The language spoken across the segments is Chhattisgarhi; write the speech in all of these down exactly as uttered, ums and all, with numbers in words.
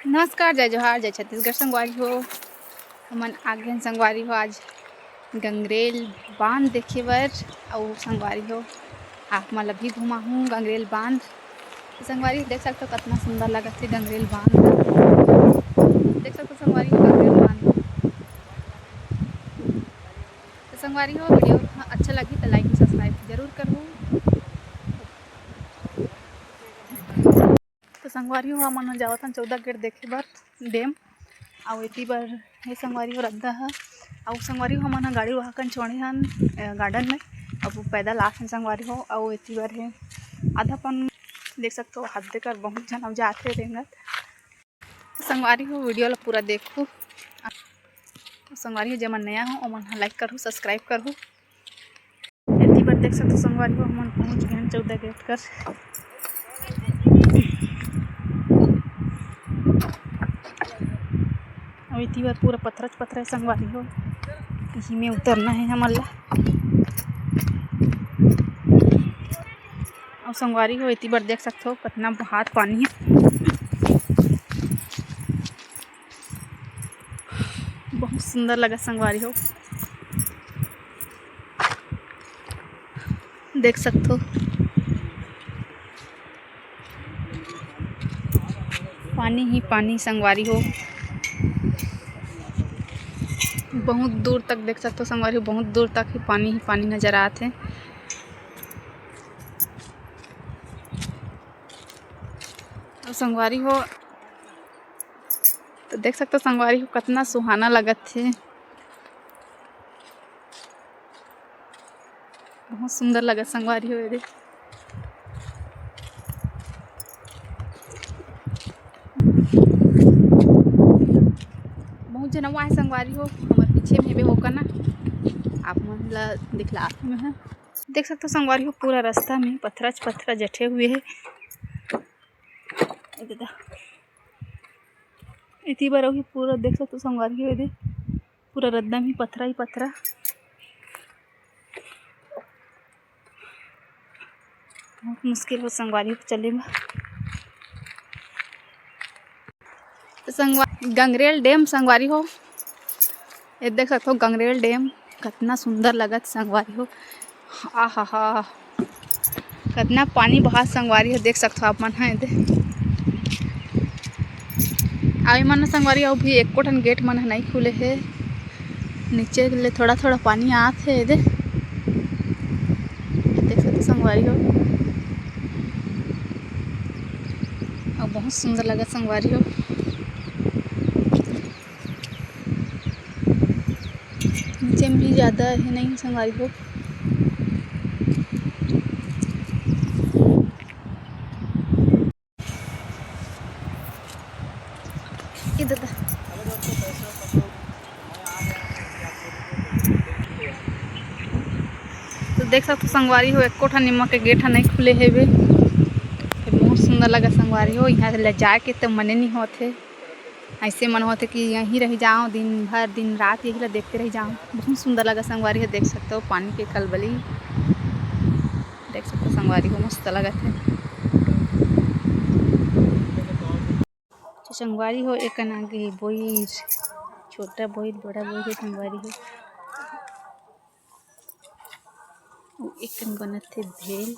नमस्कार, जय जोहार, जय छत्तीसगढ़ संगवारी हो। हमन आगे हन संगवारी हो आज गंगरेल बांध देखे बर। अउ संगवारी हो, आप मन ला भी घुमाहूँ गंगरेल बांध। तो संगवारी देख सकथो कतना सुंदर लगत हे गंगरेल बांध। देख सकथो संगवारी हो गंगरेल बांध। तो संगवारी हो, video अच्छा लगही तो like अउ subscribe जरूर करहू। तो संगवारी हो, हमन ह जावत हन चौदह गेट देखे बर dam। अउ एती बर हे संगवारी हो रद्दा ह। अउ संगवारी हो, हमन ह गाड़ी वहा कन छोड़े हन, अ, garden में। अब पैदल आत हन संगवारी हो। अउ एती बर हे आधा पन देख सकथो, हाथ देकर बहुत झन अब जात हे रेंगत। तो संगवारी हो, video ला पूरा देखहू। संगवारी हो, जेमन नया हो, ओमन ह like करहू, subscribe करहू। एती बर देख सकथो संगवारी हो, हमन पहुंच गए हैं चौदह गेट कर। अउ एती बर पूरा पथरा पथरा हे संगवारी हो, इही में उतरना हे हमन ला। अउ संगवारी हो, एती बर देख सकथो कतना बहात पानी हे। बहुत सुंदर लगा संगवारी हो, देख सकथो पानी ही पानी संगवारी हो। बहुत दूर तक देख सकथो संगवारी हो, बहुत दूर तक ही पानी ही पानी नजर आत हे। अउ संगवारी हो, तो देख सकथो संगवारी हो, कतना सुहाना लगत हे। बहुत सुंदर लगत संगवारी हो, ये दे। बहुत जनवा हे संगवारी हो, हमर पीछे में हेबे होकर ना, आप मन ला दिखलात हूँ मैं ह। देख सकथो संगवारी हो, पूरा रास्ता में पथरा च पथरा जठे हुए हे। ए ददा, एती बर अभी पूरा देख सकथो संगवारी हो, एदे पूरा रद्दा में पथरा ही पथरा। बहुत मुश्किल हो संगवारी हो चले में। तो संगवा-, गंगरेल dam संगवारी हो, ये देख सकथो गंगरेल dam कतना सुंदर लगत संगवारी हो। आहा हा, कतना पानी बहात संगवारी हो, देख सकथो आप मन ह एदे। अउ ए मन संगवारी हो, अभी एको ठन gate मन ह नहीं खुले हे। नीचे ले थोड़ा थोड़ा पानी आत हे एदे, देख सकथो संगवारी हो। अउ बहुत सुंदर लगत संगवारी हो। नीचे में भी ज्यादा हे नहीं संगवारी हो। इधर दा। तो देख सकथो संगवारी हो, एको ठन एमा के gate ह नहीं खुले हेवे। फिर बहुत सुंदर लगा संगवारी हो, यहाँ ले जाए के तो मने नहीं होत हे। ऐसे मन होथे कि यहीं रह जाओ, दिन भर दिन रात यही ला देखते रह जाओ। बहुत सुंदर लगा संगवारी हो, देख सकते हो पानी के कलबली, देख सकते हो संगवारी हो, मस्त लगत हे। तो संगवारी हो, एक कन आगे बोईर, छोटा बोईर, बड़ा बोईर हे संगवारी हो। अउ एक कन बनत हे भेल।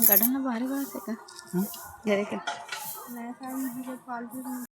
Garden ला बाहर बनत हे का? हम्म। घरे के।